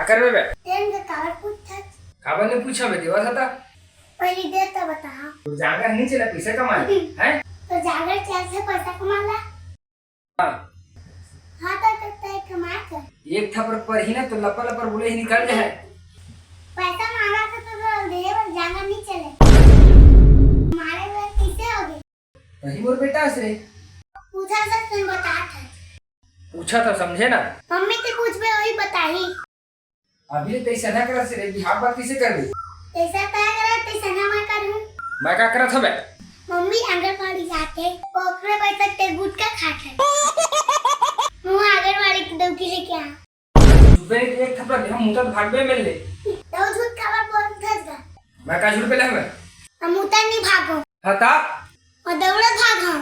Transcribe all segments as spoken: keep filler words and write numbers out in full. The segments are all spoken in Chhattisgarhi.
करबे बे। तेन के काबर पूछत? काबर नहीं पूछा बे, देवा था ता। पहली देर तो बता। तो जांगर नहीं चला, पैसा कमा ले, हैं? तो जांगर चल से पैसा कमा ला। हाँ। हाँ, तो, तो तय कमा कर। एक थप्पड़ पर ही ना तो लपर लपर बोले ही निकल जाए। पैसा मांगा था तो, तो दे, पर जांगर नहीं चले। हमारे घर कैसे हो गए? वही मोर बेटा से। पूछा सच में बता था। पूछा था, समझे ना? मम्मी से पूछबे, वही बताही। अभी ले तैसे ना करत से रे, बिहाव बात कैसे करबे? तैसे तय करत, तैसे ना मैं करूँ। मैं का करत हवे? मम्मी आंगनबाड़ी जाथे, ओकरे पैसा ते गुटखा खाथे। मुँह आंगनबाड़ी के दौकी लेके आ। सुबह एक थप्पड़ दे, हम मुतत भागबे मिल ले। दो झूठ खबर बोल धस गा। मैं का झूठ बोले हवे? हम उतर नहीं भागो। हाँ ता? और दौड़त भागो।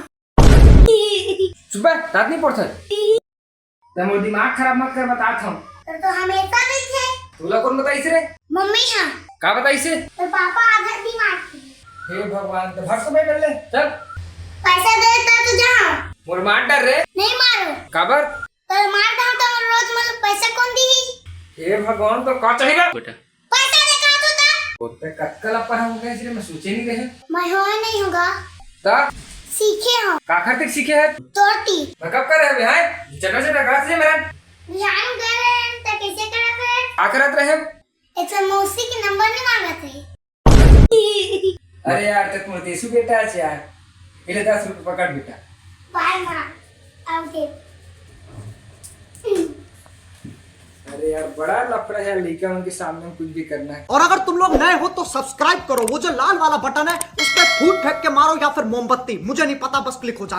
सुबह रात नहीं पड़ता। त मोर दिमाग खराब मत कर, बतात हंव। तो, तो हमेशा रहिथे। तोला कोन बताइस रे? मम्मी हा। का बताइस? तो पापा आधा दिमाग के। हे भगवान, तो भर समय कर ले। चल। पैसा दे देता तो जा। मोर मार डर रे। नहीं मारो। काबर? तो मार दां तो रोज मतलब पैसा कोन दी? हे भगवान, तो का चाहिए? बेटा। पैसा दे, कहा तो था। ओते कतका लफड़ा हो गया, इसलिए मैं सोचे नहीं रहे। मैं हो नहीं होगा। ता? सीखे हो। काखर तक सीखे है? तोरती। मैं कब कर रहे हैं? चटा चटा गाछ ले मेरा। बिहान गए हैं, तो कैसे करे थे? का करत रहे? एक सौ मौसी के नंबर नहीं मांगा थे। अरे यार, तक मोर देसू बेटा है यार। ये ले दस रुपये पकड़ बेटा। बाय माँ, आओगे। अरे यार, बड़ा लफड़ा है यार, लड़का उनके सामने में कुछ भी करना है। और अगर तुम लोग नए हो तो सब्सक्राइब करो, वो जो लाल वाला बटन है उस पर फूट फेंक के मारो या फिर मोमबत्ती, मुझे नहीं पता, बस क्लिक हो जाए।